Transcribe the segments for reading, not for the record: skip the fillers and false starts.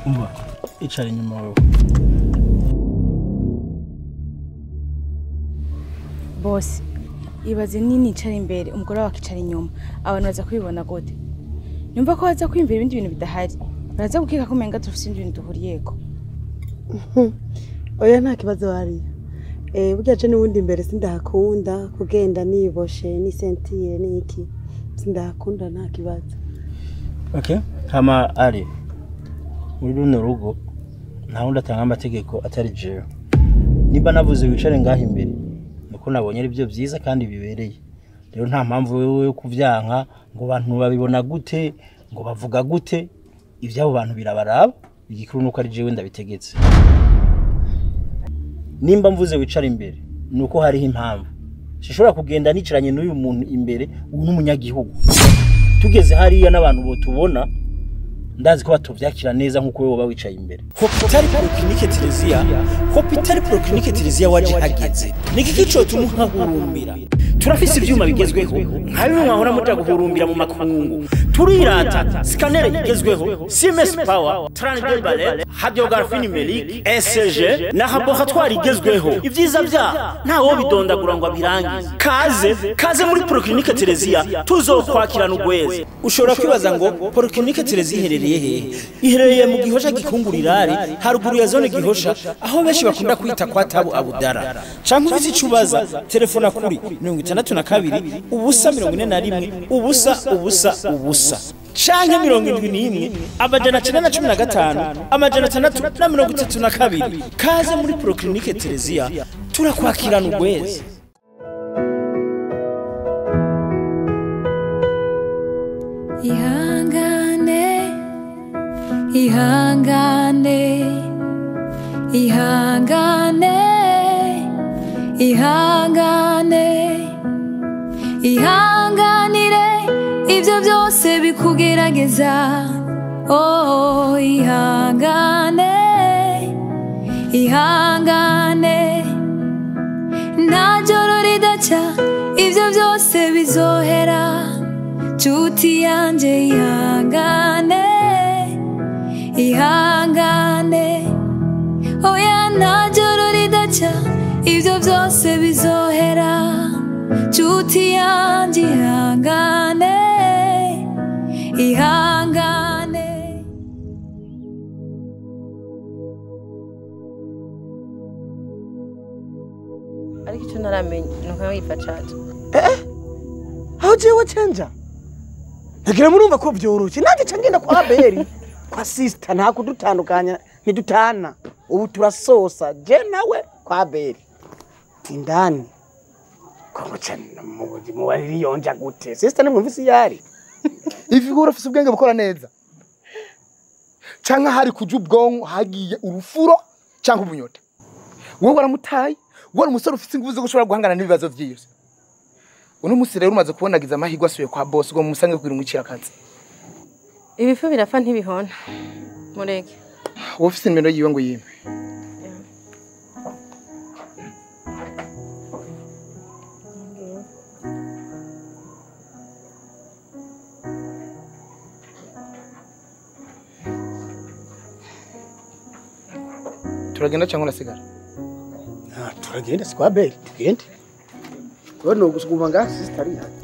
Umva, icara inyuma wawe. Boss, ibaze nini icara imbere, umugore wawe akicara inyuma, abantu baza kubibona gute? Numva ko baza kwiyumvira ibindi bintu bidahari. Baraza gukeka ko umenga dufise ibindi bintu duhuriyeko. Oya nta kibazo hariya. Burya je n'ubundi imbere sindahakunda kugenda niboshe nisentire niki. Sindahakunda nta kibazo. Okay, hama ari muri runo rugo nta wundi atanga amategeko atari jewe. Nimba navuze wicare ngaho imbere nuko nabonye ari byo byiza kandi bibereye. Rero nta mpamvu wewe yo kuvyanka ngo abantu babibona gute, ngo bavuga gute, ivyabo bantu birabaraba, igikuru nuko ari jewe ndabitegetse. Nimba mvuze wicare imbere nuko hariho impamvu. Sishobora kugenda nicaranye n'uyu muntu imbere, uyu n'umunyagihugu. Tugeze hariya n'abantu botubona ndazi ko batovyakira neza nkuko wewe wicaye imbere. Hopital Polyclinique Teresia, Hopital Polyclinique Teresia waje hageze. Niki kico tumuhahurumbira. Turafise ivyuma bigezweho, nka bimwe mwahora muja guhurumbira mu makungu. Turirata scanner igezweho, Siemens Power, Trans Ballet, Radiographie numérique, ECG na laboratoire igezweho. Ivyiza vya ntawo bidondagura ngo abirangize. Kaze, kaze muri Polyclinique Teresia tuzokwakirana ugweze. Ushobora kwibaza ngo Polyclinique Teresia iherereye hehe? Iherereye mu Gihosha Gikungurira, haruguru ya zone Gihosha, aho benshi bakunda kwita kwa Tabu Abudara. Canke ufise icubaza, telefona kuri 62 0 41 0 0 0 canke 71 915 632. Kaze muri Polyclinique Teresia turakwakirana ugweze. Ihangane, ihangane, ihangane, ihangane, ihanganire ibyo byose bikugerageza. Oh, ihangane, ihangane, nta joro ridaca ibyo byose bizohera. Nshuti yanje ihangane, ihangane, oya nta joro ridaca ibyo byose bizohera. Nshuti yanje ihangane, ihangane. Ariko icyo ntaramenya nuko yifa caca. Aho jewe cenja ntagira murumva ko byoroshye nanjye ca ngenda kwa Abeli kwa sister nta kudutandukanya ntidutana ubu turasosa je nawe kwa Abeli indani ko cyane mu bariri yonja gute sister nimwumvise yari ivi gura ufise ubwenge bukora neza canke hari kuja ubwonko hagiye urufuro canke ubunyota wowe waramutaye wowe umusore ufise ingufu zo gushobora guhangana n'ibibazo vyiyose. Uno musi rero umaze kubonagiza amahirwe asuye kwa boss ngo musange kugira umwicira akazi. Ibifu birafa ntibihona. Mureke. Wowe ufise nimero yiwe ngo yime. Turagenda cyangwa urasigara? Ah, turagenda si kwa Beli, tugende. Wewe no gusuguma nga sister ari hano.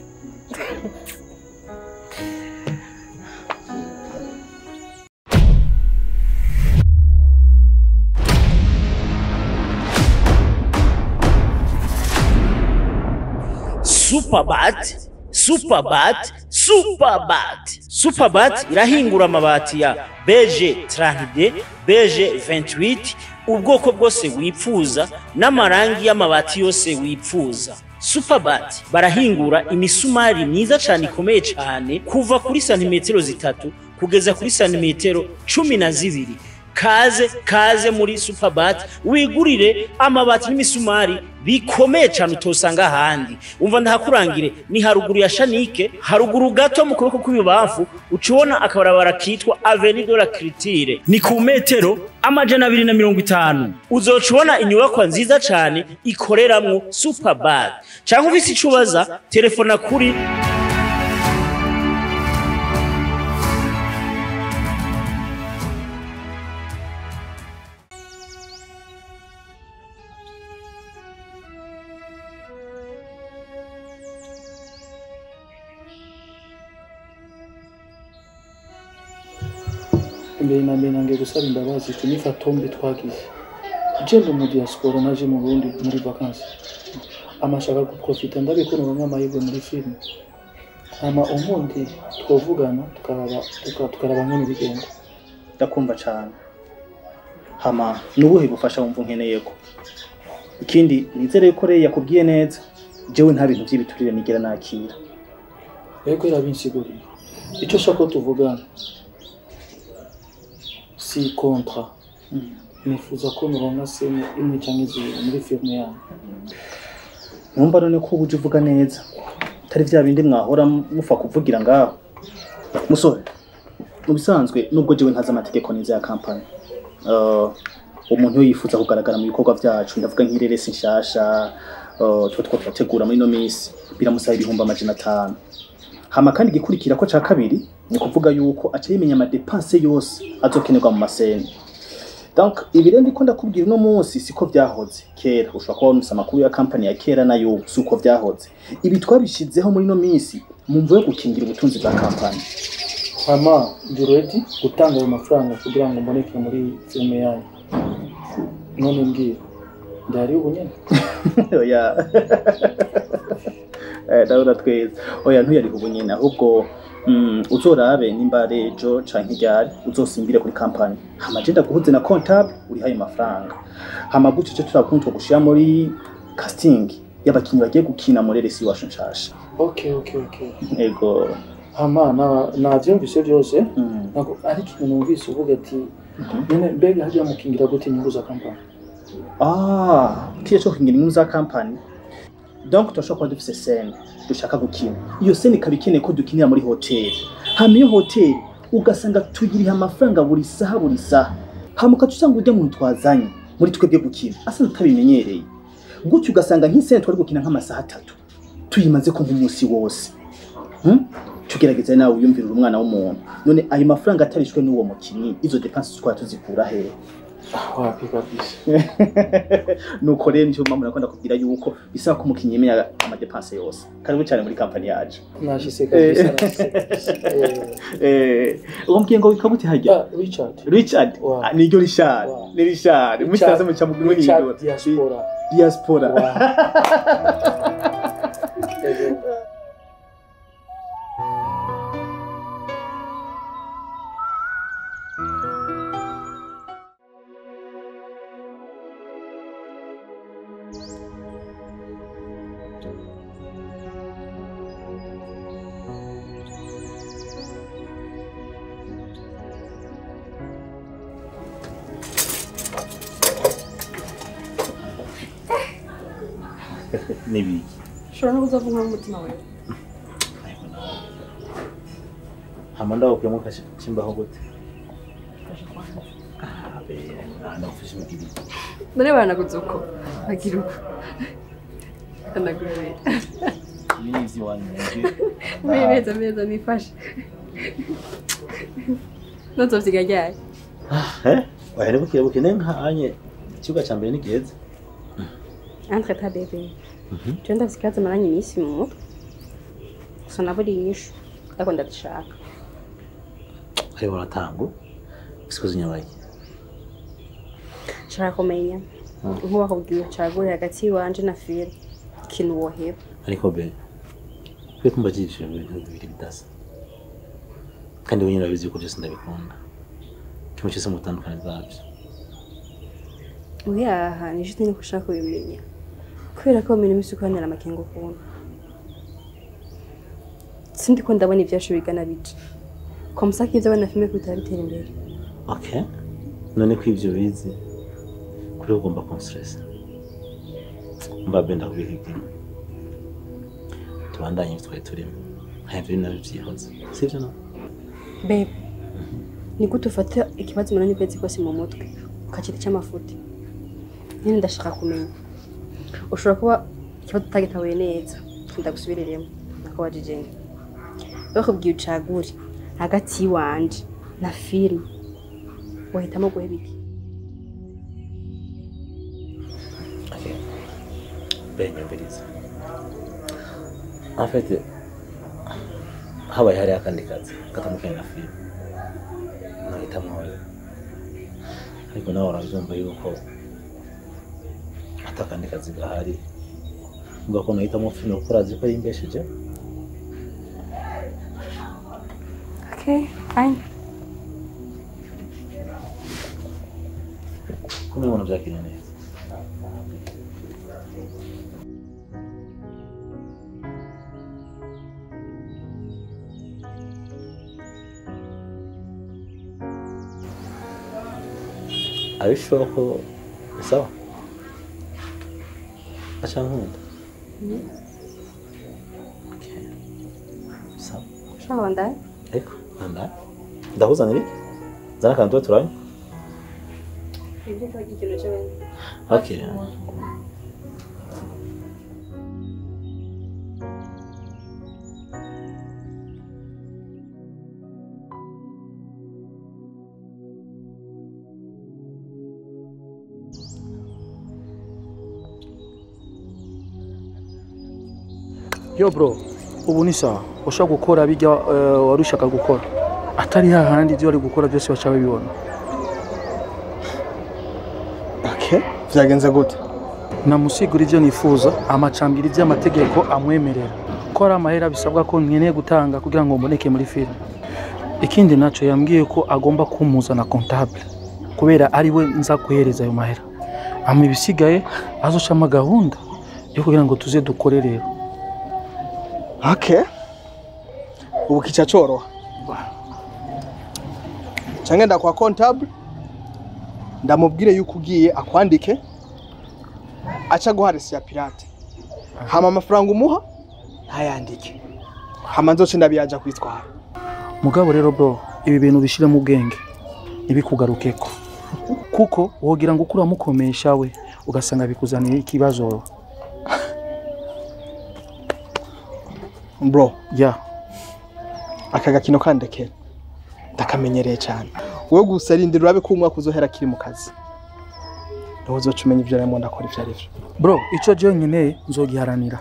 Superbat, Superbat, Superbat. Superbat irahingura amabati ya BG 32, BG 28, ubwoko bwose wipfuza n'amarangi y'amabati yose wipfuza. Superbat barahingura imisumari myiza cyane ikomeye cyane kuva kuri santimetero 3 kugeza kuri santimetero 12 Kaze kaze muri Superbat wigurire amabati n'imisumari bikomeye cyane utosanga ahandi. Umva ndahakurangire, ni haruguru ya Shanike, haruguru gato mu kuboko kw'ibibamfu ucubona akabarabara kitwa Avenue de la Culture, ni ku metero 250. Uzocubona inyubakwa nziza cyane ikoreramwo Superbat. Cyangwa ufise icubaza telefona kuri mbere na mbere nangiye gusaba imbabazi ku nyifato mbi twagize. Jenda mu diaspora naje mu Burundi muri vacances, amashaka guprofita ndabikora nk'amahirwe muri filime, hama umundi twovugana tukaraba nkene bigenda. Ndakumva cyane. Hama nubuhe bufasha wumva nkeneye ko? Ikindi nizere ko Rey yakubwiye neza, jewe nta bintu by'ibiturire nigera nakira. Yego irabinsiguriye. Icyo shaka tuvugana si kontra. Nifuza ko muronka scène imwe canke zibiri muri filime yanyu. Numva none ko uje uvuga neza, atari vya bindi mwahora mufa kuvugira ngaho. Musore, mu bisanzwe nubwo jewe ntazi amategeko neza ya company, umuntu yifuza kugaragara mu bikorwa vyacu, ndavuga nk'ireresi nshasha tuba two turategura muri no minsi, biramusaba 500,000. Hama kandi gikurikira ko ca kabiri ni kuvuga yuko aca yimenya ama dépenses yose azokenerwa mu masene. Donc ibi ndiko ndakubwira uno munsi siko vyahoze kera. Ushobora kuba wumvise amakuru ya company ya kera nayo suko vyahoze. Ibi twabishizeho muri no minsi mu mvo yo gukingira ubutunzi bwa company. Hama ndi ready gutanga ayo mafaranga kugira ngo mboneke muri filime yanyu. None mbwira, ndari ubu nyene? Oya. Ndabona twese. Oya ntuyari ubu nyene, ahubwo uzorabe nimba rejo canke ryari uzosimbire kuri company. Hama je ndaguhuze na comptable uri hayo mafaranga. Hama gutyo cyo turakunzwe gushira muri casting y'abakinyi bagiye gukina muri resi wacu nshasha. Okay. Ego. Hama navyumvise byose. Nako ariko ikintu numvise uvuga ati none mbega hagiye mukingira gute inyungu za company? Kiye cyo kingira inyungu za company. Donc turashobora kuba dufise scène dushaka gukina. Iyo scène ikaba ikeneye ko dukinira muri hoteli. Hama iyo hoteli ugasanga tugiriha amafaranga buri saha buri saha. Hama ukaca usanga urya muntu twazanye muri twebwe gukina asa n'utabimenyereye. Gutyo ugasanga nk'iscène twari gukina nk'amasaha 3 tuyimaze ko nk'umunsi wose. Tugerageza nawe uyumvirira umwana w'umuntu. None ayo mafaranga atarishwe n'uwo mukinyi, izo dépenses twari tuzikura hehe? Wapi kabisa. Nuko rero nicyo mpamvu nakunda kubwira yuko bisaba ko umukinyi yemenya ama dépenses yose. Karibu cyane muri company yacu. Nashise kabisa. Uwo mkiye ngo witwa gute hajya? Richard. Richard. Wow. Niryo Richard. Wow. Ni Richard. Musaza muca mu Richard diaspora. Diaspora. Wow. Nibiki. Ushobora no kuzavuga nk'umutima wawe. Hama ndawukuyemo kashimbaho gute? None baranaguze uko bagira uko anagurira. Ibi wanyu. Meza meza nifashe. Nozovyiga ryari? Oya buke buke nkanye ikibuga ca mbere nigiheze. Entre ta bébé. Je ndafise ikibazo maranye iminsi mu mutwe. Gusa naburiye inyishu ariko ndabishaka. Ariko uratangu usikoze nyabaye. Nshaka kumenya nkuba bakubwiye ucagure hagati y'iwanje na Fili ikintu woheba. Ariko be kwe kumva cyishe ibintu bibiri bidasa. Kandi wenyine urabizi yuko byose ndabikunda. Kimwe cyose mu butandukane bwabyo. Oya, ni juste niko ushaka kubimenya. Kubera ko bamenya imisi ukanira amakenga ukuntu. Sindi ko ndabona ibyacu bigana bica. Comme ça ko ibyo abana filime bitera bitera imbere. Okay. None ko ivyo bizi kuri ugomba konstress. Mbabe ndakubihigima. Tubandanye twari turimo. Ntabyo nabyo byihoze. Sivyo no? Babe. Ni gute ufata ikibazo munani kwezi kose mu mutwe ukakita cy'amafuti? Nyine ndashaka kumenya. Ushobora kuba ikibazo utagitahuye neza. Ndagusubiriremo. Nakubajije. Bakubwiye ucagure hagati yiwanje na film. Wahitamo guheba iki? Okay. Benyumviriza. En fait, habaye hari akandi kazi gatandukanye na film. Nahitamo wewe. Ariko nawe urabyumva yuko atakandi kazi gahari. Mvuga ko nahitamo film kuko urazi ko yimbesheje. Okay, fine. Kumwe ubona byakiriye neza. Are you sure ko sawa? Acha nkunda. Okay. Sawa. Ushaka bandaye? Eko, bandaye. Ndahuzanira iki? Zana akantu tuba turanywa. Okay. Yo bro, ubu ni sawa. Ushaka gukora bijya wari ushaka gukora. Atari hahandi ibyo wari gukora byose baca babibona. Okay, vyagenze gute? Namusigura ivyo nifuza, amacambira ivy'amategeko amwemerera. Ko ari amahera bisabwa ko nkeneye gutanga kugira ngo mboneke muri film. Ikindi naco yambwiye ko agomba kumuzana comptable kubera ari we nza kuhereza ayo mahera. Amwe ibisigaye azocama gahunda yo kugira ngo tuze dukore rero. Okay. Ubu kica coroha. Canke ndakwa comptable ndamubwire yuko ugiye akwandike aca guharisi ya pirate. Hama amafaranga umuha ntayandike. Hama nzoce ndabiyaja kwitwara. Mugabo rero bro, ibi bintu bishire mu bwenge nibikugarukeko. Kuko wogira ngo ukura mukomesha we ugasanga bikuzaniye ikibazo. Bro, yeah. Aka gakino kandekera ndakamenyereye cyane. Wowe gusa rindira urabe ko umwaka uzohera kiri mu kazi. Niho uzoca umenya ivyo arimo ndakora ivyo arivyo. Bro, ico je nkeneye nzogiharanira.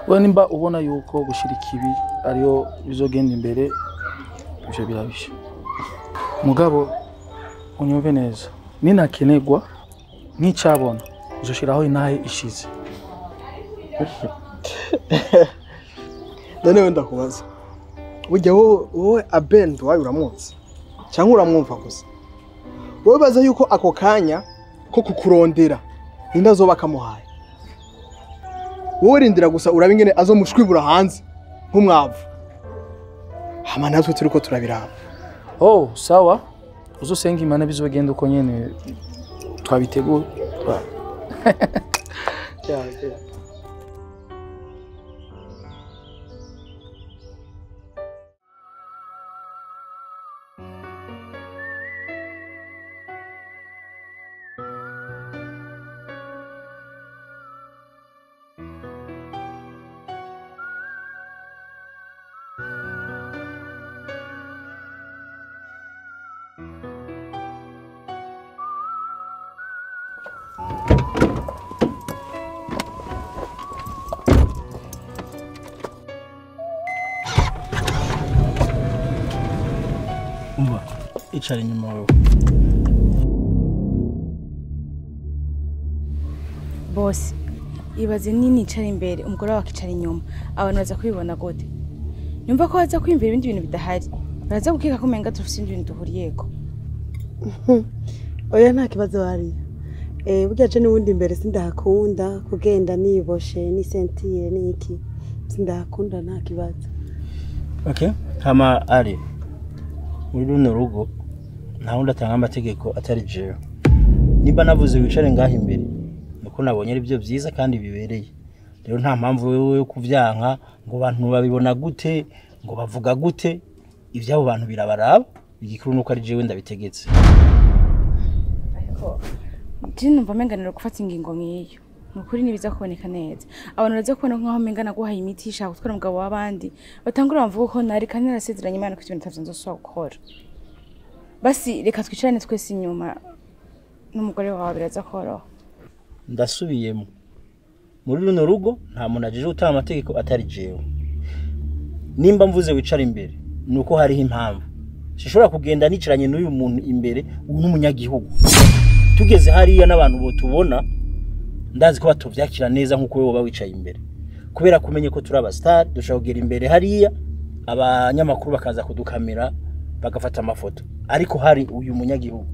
Wewe nimba ubona yuko gushira ikibi ariyo bizogenda imbere ivyo birabishe. Mugabo unyumve neza. Ninakenegwa nk'icabona uzoshiraho intahe ishize. None wenda kubaza. Burya wowe Abel wawe uramutse cyangwa uramwumva gusa? Wowe baza yuko ako kanya ko kukurondera ninda azoba kamuhaye. Wowe rindira gusa urabe ingene azomushwibura hanze nk'umwavu. Hama natwe turiko turabiraba. Oh, sawa. Uzosenga Imana bizogenda uko nyene twabiteguye. Yeah, yeah. Umva, icara inyuma wawe. Boss, ibaze nini icara imbere, umugore wawe akicara inyuma. Abantu baza kubibona gute? Nyumva ko baza kwiyumvira ibindi bintu bidahari. Baraza gukeka ko umenga dufise ibindi bintu duhuriyeko. Oya nta kibazo hariya. Burya je n'ubundi imbere sindahakunda kugenda niboshe n'isentire n'iki. Sindahakunda nta kibazo. Okay, hama ari muri runo rugo nta wundi atanga amategeko atari jewe. Nimba navuze wicare ngaho imbere, nuko nabonye ari byo byiza kandi bibereye. Rero nta mpamvu wewe yo kuvyanka ngo abantu babibona gute, ngo bavuga gute, ivyabo bantu birabaraba, igikuru nuko ari jewe ndabitegetse. Ariko je numva menganira gufata ingingo nkiyo. Nukuri nibiza kuboneka neza. Abantu baza kubona nkaho mengana guhaye imiti ishaka gutwara umugabo w'abandi, batangura bavuga ko nari kandi narasezeranye Imana ko ibintu ntavyo nzosubira gukora. Basi reka twicarane twese inyuma n'umugore wawe biraza koroha. Ndasubiyemo. Muri runo rugo nta muntu ajeje gutanga amategeko atari jewe. Nimba mvuze wicara imbere nuko hariho impamvu. Sishobora kugenda nicaranye n'uyu muntu imbere, uyu n'umunyagihugu. Tugeze hariya n'abantu botubona ndazi ko batovyakira neza nkuko wewe wicaye imbere. Kubera kumenye ko turi aba star, dushobora kugera imbere hariya abanyamakuru bakaza kudukamera bagafata amafoto. Ariko hari uyu munyagihugu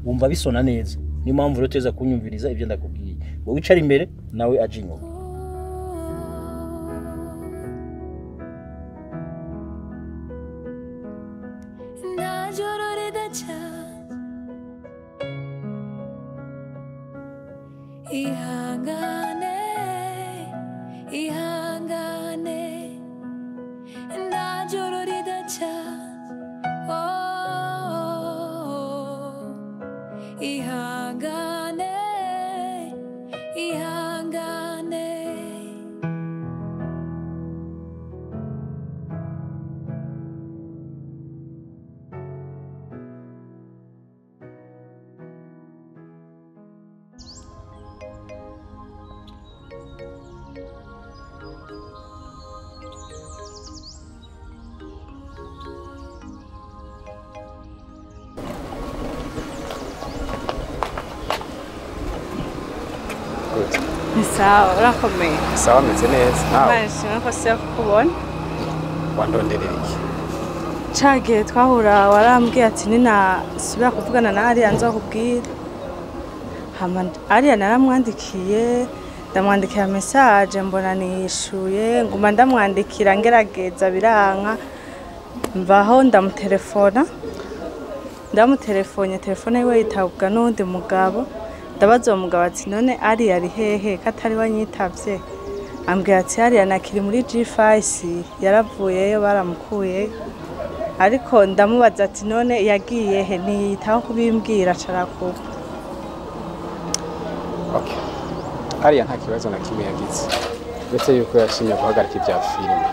wumva bisona neza. Ni mpamvu rero teza kunyumviriza ibyo ndakubwiye. Wowe wicara imbere nawe aje inyuma. Ihangane, ihangane, nta joro ridaca. Oh, ihangane, ihangane. Sawa, urakomeye. Sawa, meze neza. Nawe? Nshimwe ko siya kukubona. Wandonderera iki? Cagihe twahura warambwiye ati ninasubira kuvugana na Ariya nzokubwira. Hama Ariya naramwandikiye, ndamwandikira message mbona niyishuye, nguma ndamwandikira ngerageza biranka. Mvaho ndamutelefona. Ndamutelefonye, telefone yiwe yitabwa n'uwundi mugabo. Ndabaza uwo mugabo ati none Ariya ari hehe ko atari wanyitavye? Ambwira ati Ariya nakiri muri G5 yaravuyeyo baramukuye. Ariko ndamubaza ati none yagiye he, ntiyitaho kubimbwira acarakuba. Okay. Ariya nta kibazo na kimwe yagize. Uretse yuko yashimye guhagarika ibya filime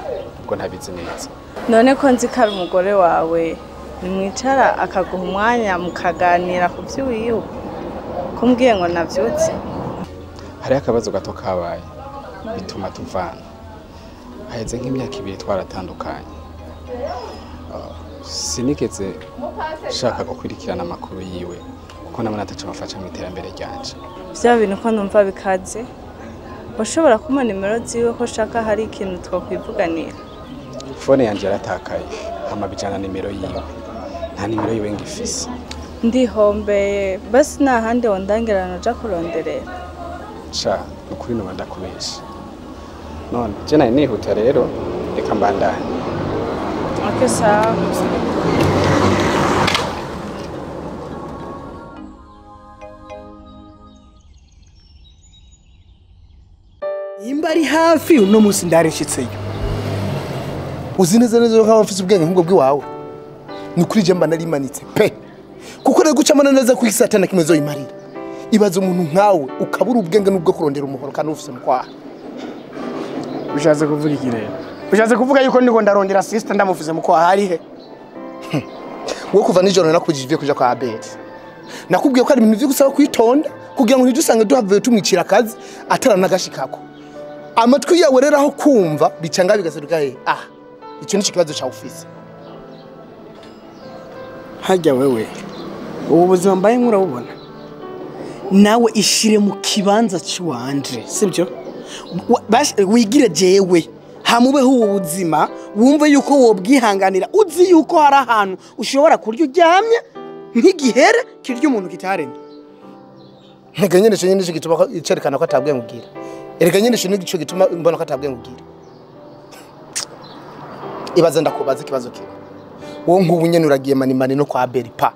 ubwo ntabizi neza. None ko nzi ko ari umugore wawe, nimwicara akaguha umwanya mukaganira ku vy'iwiwe. Kumbwiye ngo navyutse. Hariho akabazo gato kabaye bituma tuvana. Haheze nk'imyaka ibiri twaratandukanye. Sinigeze nshaka gukurikirana amakuru yiwe kuko nabona ataco mafasha mu iterambere ryanje. Vya bintu ko numva bikaze. Ushobora kumpa nimero ziwe ko shaka hari ikintu twokwivuganira? Fone yanje yaratakaye hama bijana nimero yiwe. Nta nimero yiwe ngifise. Ndihombeye basi nta handi wondangira noja kuronderera. Sha, nukuri noba ndakubesha. None je nari nihuta rero reka mbandanye. Okay, sawa. Imba ari hafi uno musi ndarishitseyo. Uzi neza neza ko abafise ubwenge nk'ubwo bw'iwawe. Nukuri je mba narimanitse pe. Kuko rero gucamana neza ku isatana kimwe zoyimarira. Ibaza umuntu nkawe ukabura ubwenge n'ubwo kurondera umuhoro kandi ufise mukwaha. Ushatse kuvuga iki rero? Ushatse kuvuga yuko ndiko ndarondera sister ndamufuze mukwaha ari he? Wowe kuva nijoro nakujije kuja kwa Abel. Nakubwiye ko ari ibintu vy'ugusaba kwitonda kugira ngo ntidusange duhavuye tumwicira akazi ataranagashikako. Amatwi yawe rero aho kumva bicanga bigaseruka he? Ah, ico ni ikibazo ca ufise. Hajya wewe. Ubu buzima mbaye nkurabubona. Nawe ishire mu kibanza ciwanje, sibyo? Wigire jewe hamubeho ubu buzima wumve yuko wobwihanganira, uzi yuko hari ahantu ushobora kurya uryamye nk'igihere kirya umuntu kitaremye. Ntega nyene ico nyene gituma icerekana ko atabwiye ngugira. Erega nyene ico nico gituma mbona ko atabwiye ngugira. Ibaza ndakubaza ikibazo kimwe. Wowe nk'ubu nyene uragiye manimani no kwa Beripa.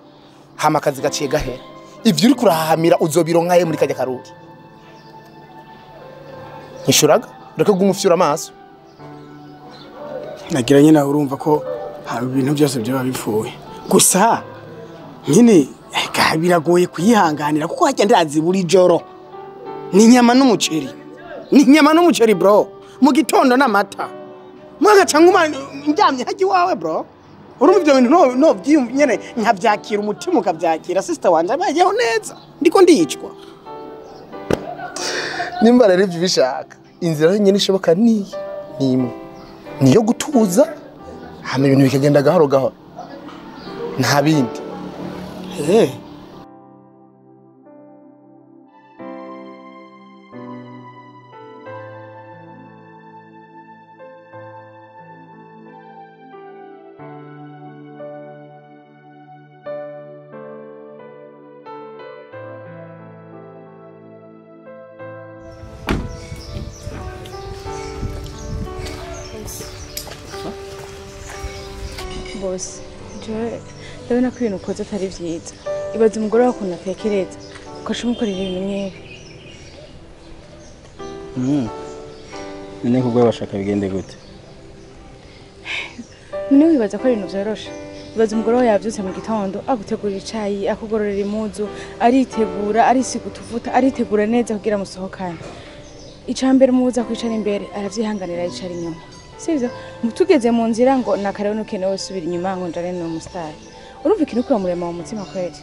Hama akazi gaciye gahera. Ivyo uri kurahahamira uzobironka he muri kajya karuri? Nishuraga reka gumufyura amaso. Nagira nyine urumva ko ibintu byose byaba bipfuye. Gusa nyine biragoye kuyihanganira kuko hajya ndazi buri joro. Ni inyama n'umuceri. Ni inyama n'umuceri bro. Mu gitondo n'amata. Mwagaca nguma ndyamye hajya iwawe bro. Urumva ibyo bintu no nyene nkavyakira umutima ukavyakira sister wanje abayeho neza. Ndiko ndicwa. Nimba rero ivyo bishaka inzira nyene ishoboka ni imwe. Niyo gutuza hama ibintu bikagenda gahoro gahoro. Nta bindi. Boss, jewe ndabona ko ibintu ukoze atari vyiza. Ibaze umugore wawe ukuntu atekereza, ukaca umukorera ibintu nk'ibi. None kubwo bashaka bigende gute? None wibaza ko ari ibintu vyoroshe? Ibaze umugore wawe yavyutse mu gitondo, agutegurira icayi, akugororera impuzu, aritegura, arisiga utuvuta, aritegura neza kugira musohokane. Ica mbere umubuza kwicara imbere, aravyihanganira yicara inyuma. Sivyo, mutugeze mu nzira ngo nakarewe nukenewe usubira inyuma ngo njane no mustar. Urumva ikintu kuramurema mu mutima kweli.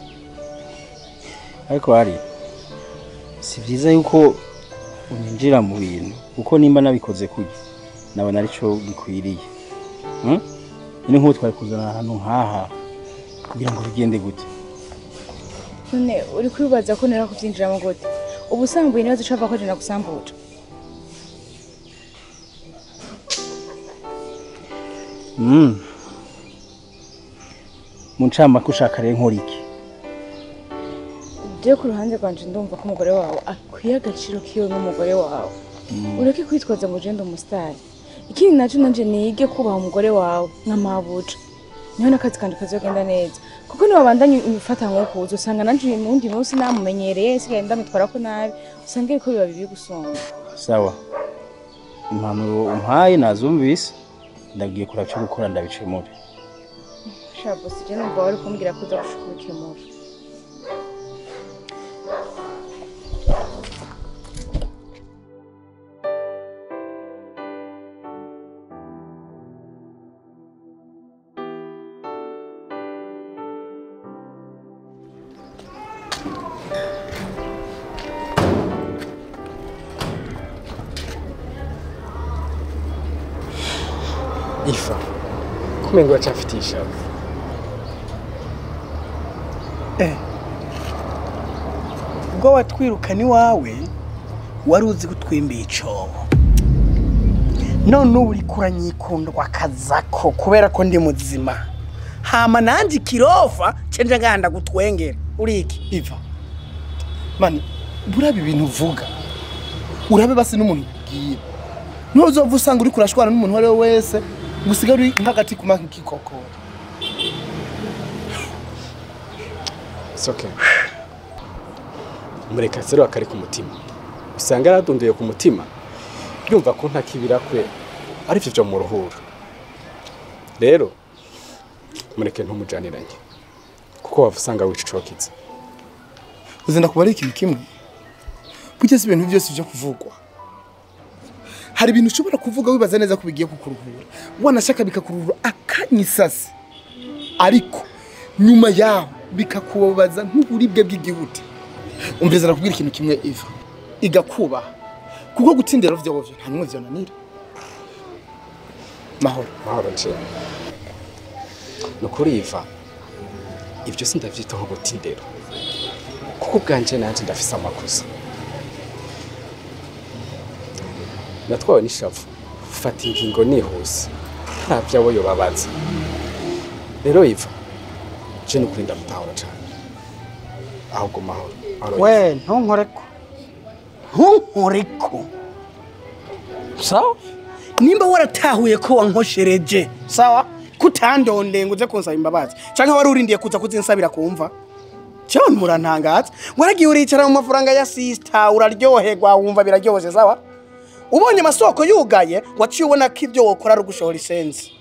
Ariko hari si vyiza yuko unyinjira mu bintu kuko nimba nabikoze kujya nabona arico gikwiriye. Ni nko twari kuzana ahantu nkaha kugira ngo bigende gute. None uri kwibaza ko nera kuvyinjiramo gute? Ubusambuye nibazo ucava ko je nagusambuja. Muncama kushaka rero nkora iki? Je ku ruhande rwanje ndumva ko umugore wawe akwiye agaciro kiwe n'umugore wawe. Ureke kwitwaza ngo je ndi umustar. Ikindi naco nanje nige kubaha umugore wawe nk'amabuja. Niho nakazi kanje kazogenda neza. Kuko niwabandanye ubifata nko kuza usanga nanje mundi munsi namumenyereye sigaye ndamutwara ko nabi usanga ibiko biba bibi gusonga. Sawa. Impanuro umpaye nazumvise. Ndagiye kuraca gukora ndabicemura. Sha boss, je numva wari kumbwira ko uza gushukikemura. Ifa, kumengo acafitiye ishavu. Ubwo watwirukana iwawe wari uzi gutwimba icobo. None ubu uriko uranyikundwa akazako kubera ko ndi muzima. Hama nanje ikirofa cenje nganda gutwengera. Uri iki? Iva. Mani, burabe ibintu uvuga. Urabe basi n'umuntu ubwira. Ntuzova usanga uriko urashwana n'umuntu uwo ari we wese gusiga uri nk'agati ku makikokora. It's okay. Mureka zero akari ku mutima. Usanga yaradunduye ku mutima. Yumva ko ntakibira kwe ari byo byo muruhura. Rero mureke ntumujaniranye. Kuko wavusanga wicicokitse. Uzinda kuba ari ikintu kimwe. Burya si ibintu byose byo kuvugwa. Hari ibintu ushobora kuvuga wibaza neza ko bigiye kukuruhura. Wanashaka bikakuruhura akanyisasi. Ariko nyuma yaho bikakubabaza nk'uburibwe bw'igihuti. Umviriza nakubwira ikintu kimwe Iva. Igakubaha. Kuko gutindera vyo bovyo nta numwe vyonanira. Mahoro. Mahoro nje. Nukuri Iva. Ivyo sindavyitaho gutindera. Kuko bwanje nanje ndafise amakosa. Natwawe n'ishavu. Fata ingingo nihuse. Nta vyabo yobabaza. Rero Iva, je nukuri ndamutahura cane. Ahubwo mahoro. We ntunkoreko. Ntunkoreko. Sawa? Nimba waratahuye ko wankoshereje, sawa? Kutandonde ngo uze kunsaba imbabazi. Canke wari urindiye kuza kuzinsabira kumva. Cyane murantangaza. Waragiye uricara mu mafaranga ya sister uraryoherwa wumva biraryoshe sawa. Ubonye amasoko yugaye waciye ubona ko ibyo wokora ari ugushora isenzi.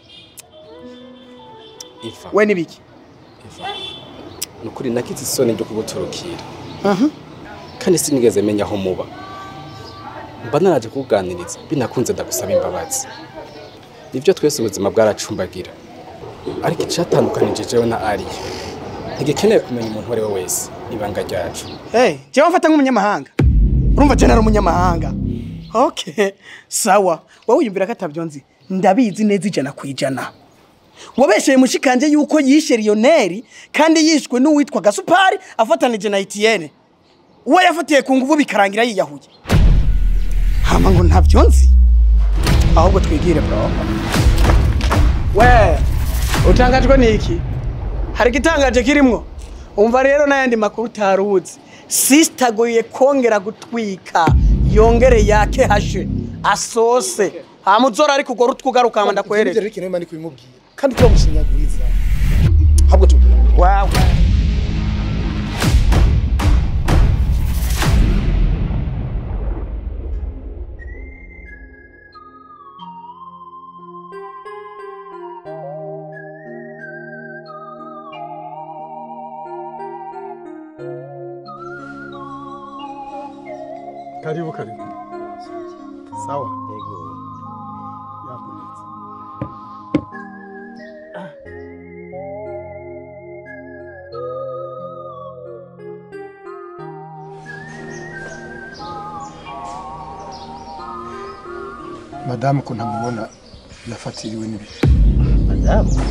Iva. We nibiki? Iva. Nukuri nakize isoni ryo kuguturukira. Kandi sinigeze menya aho muba. Mba naraje kukuganiriza binakunze ndagusaba imbabazi. Nivyo twese ubuzima bwaracumbagira. Ariko icatandukanije jewe na Ariya ntigikeneye kumenya umuntu uwo ari we wese ibanga ryacu. Hey, jewe mfata nk'umunyamahanga. Urumva je nari umunyamahanga. Okay, sawa. Wowe wiyumvira ko atabyo nzi. Ndabizi neza 100%. Wabesheye mushikanje yuko yishe Lionel kandi yishwe n'uwitwa Gasupari afatanije na Etienne. Uwo yafatiye ku nguvu bikarangira yiyahuye. Hama ngo ntavyo nzi. Ahubwo twigire bro. We, utangajwe niki? Hari gitangaje kirimwo. Umva rero n'ayandi makuru utaruzi. Sister goye kongera gutwika yongere yake hashe asose. Hamuzora ari kugora utwugaruka hama ndakwereka. Ivyo rero mani kubimubwira. Kandi turamushinyaguriza. Habwo tubwira. Wow. Karibu karibu. Sawa. Yego. Yabonetse. Madamu ko ntamubona yafatiriwe n'ibihe. Madamu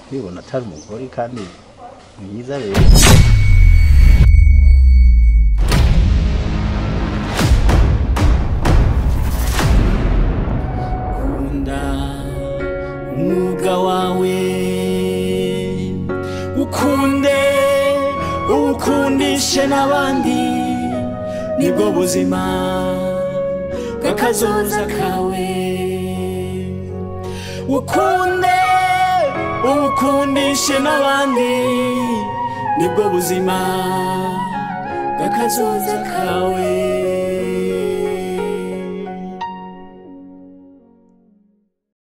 kwibona atari umugore kandi mwiza rero. Umwuga wawe ukunde uwukundishe n'abandi nibwo buzima bw'akazoza kawe ukunde uwukundishe n'abandi nibwo buzima bw'akazoza kawe.